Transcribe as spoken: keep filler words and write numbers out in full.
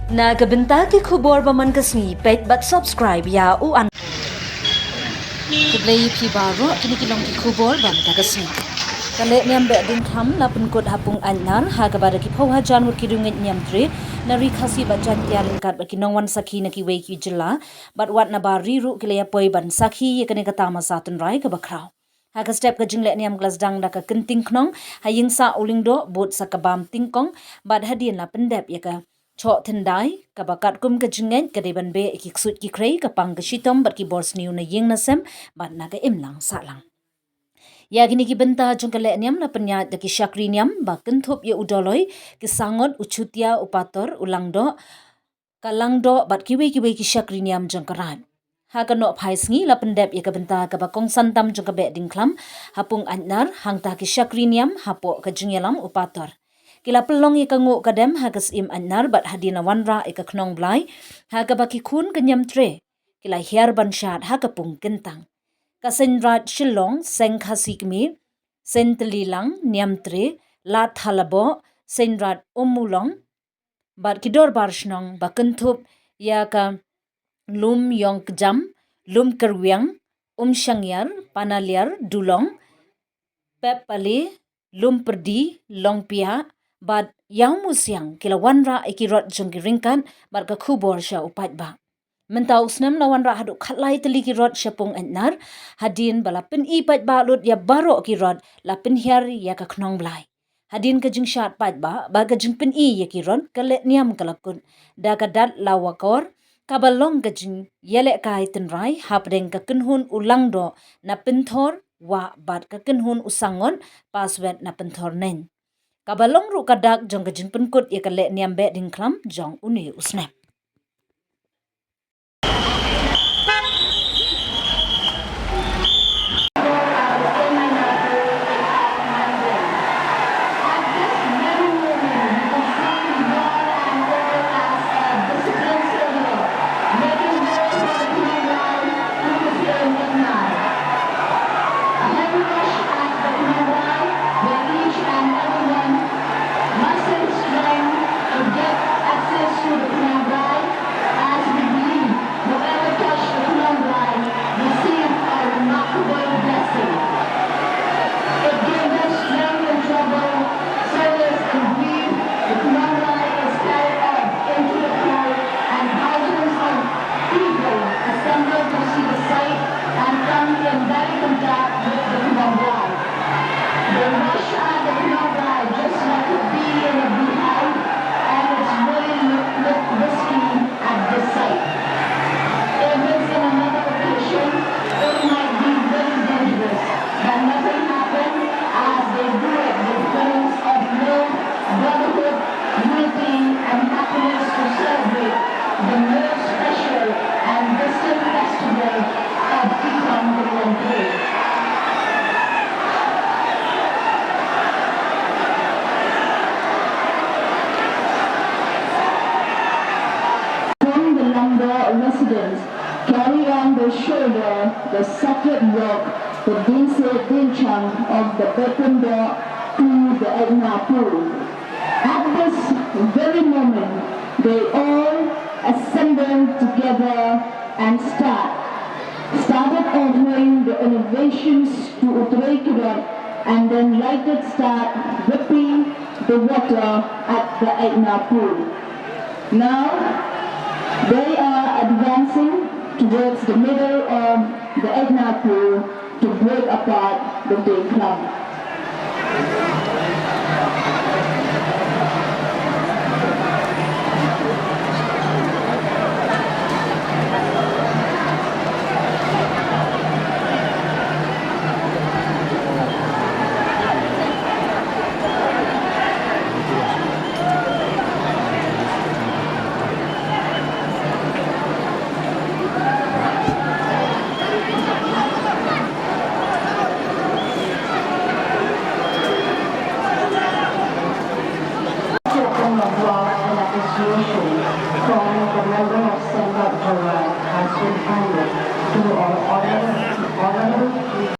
Na ka bynta ki khubor ba man ka sngi, peit bad subscribe ïa u an. Khublei ïa phi baroh, kine ki long ki khubor ba man ka sngi. Ka leh niam Behdeiñkhlam la pynkut ha Pung Aitnar, ha kaba da ki phew hajar ngut ki riewngeit niam tre na Ri Khasi bad Jaiñtia ryngkat bad ki nongwan sakhi na kiwei ki jylla, bad wat na Bar Ri ruh ki la ïa poi ban sakhi ïa kane ka tamasa tynrai kaba khraw. Ha ka step ka jingleh niam ka la sdang da ka kynting khnong ha ïing sah u lyngdoh, bud sa ka bam tyngkong, bad hadien la pyndep ïa ka choh thyndai, kaba katkum ka jingngeit ka dei ban beh ïa ki ksuid ki khrei, ka pang ka shitom bad ki bor sniew na ïing na sem bad na ka imlang sahlang. Ïa kine ki bynta jong ka leh niam la pynïaid da ki shakri niam ba kynthup ïa u Doloi, ki Sangot, u Chutia, u Pator, u Langdoh, ka Langdoh bad kiwei kiwei ki shakri niam jong ka raid. Ha ka nohphai sngi la pyndep ïa ka bynta kaba kongsan tam jong ka Behdeiñkhlam ha Pung Aitnar, hangta ki shakri niam hapoh ka jingïalam u Pator. Ki la pynlong ïa ka nguh ka dem ha ka Syiem Aitnar bad hadien la wanrah ïa ka Khnong Blai, ha kaba ki khun ka niam tre ki la hiar ban shad ha ka Pung Kyntang. Ka Seiñ Raid Shillong, Seng Khasi Kmie, Seiñ Tylli Lang, niam tre, Lad Thalaboh, Seiñ Raid Ummulong, bad ki dorbar shnong ba kynthup ïa ka Lum Ïong Kjam, Lum Kyrwiang, Umshangiar, Panaliar, Dulong, Pep Pali, Lum Pyrdi, Longpia, bad Ïawmusiang ki la wanrah ïa ki rot jong ki ryngkat bad ka khubor sha u paidbah. Mynta u snem la wanrah haduh khatlai tylli ki rot sha Pung Aitnar, hadien ba la pyni paidbah lut ïa baroh ki rot, la pynhiar ïa ka Khnong Blai. Hadien ka jingshad paidbah bad ka jingpyni ïa ki rot, ka leh niam ka la kut da ka Dat Lawakor, kaba long ka jingïalehkai tynrai hapdeng ka kynhun u Langdoh na Pynthor Wah bad ka kynhun u Sangot Paswet na Pynthor Neng. Kaba long ruh ka dak jong ka jingpynkut ïa ka leh niam Behdeiñkhlam jong une u snem. Must have strength to get access to the Khnong Blai, as we believe whoever touched the Khnong Blai received a remarkable blessing. It gave them strength in trouble, solace in grief. The Khnong Blai is carried off into the cold, and thousands of people assembled to see the sight and come in direct contact with the Khnong Blai. They rush at the Khnong Blai just like a bee in a beehive, and its body look, look risky at this sight. If it's in another occasion, it might be very dangerous, but nothing happened as they do it with feelings of love, brotherhood, unity, and happiness to celebrate the most special and distinct festival of Tikhon William Day. From the Langdoh residents carry on their shoulder the sacred work, the Dienseh Dienchang of the Beit Din Doh to the Aitnar Pur. At this very moment, they all assemble together and start, started offering the innovations to U Trei Kirot and then lighted start whipping the water at the Aitnar Pur. Now, they are advancing towards the middle of the Aitnar Pur to break apart the Deiñkhlam. Token of love and appreciation from the member of Sangha Jowai has been handed to our honorable, honorable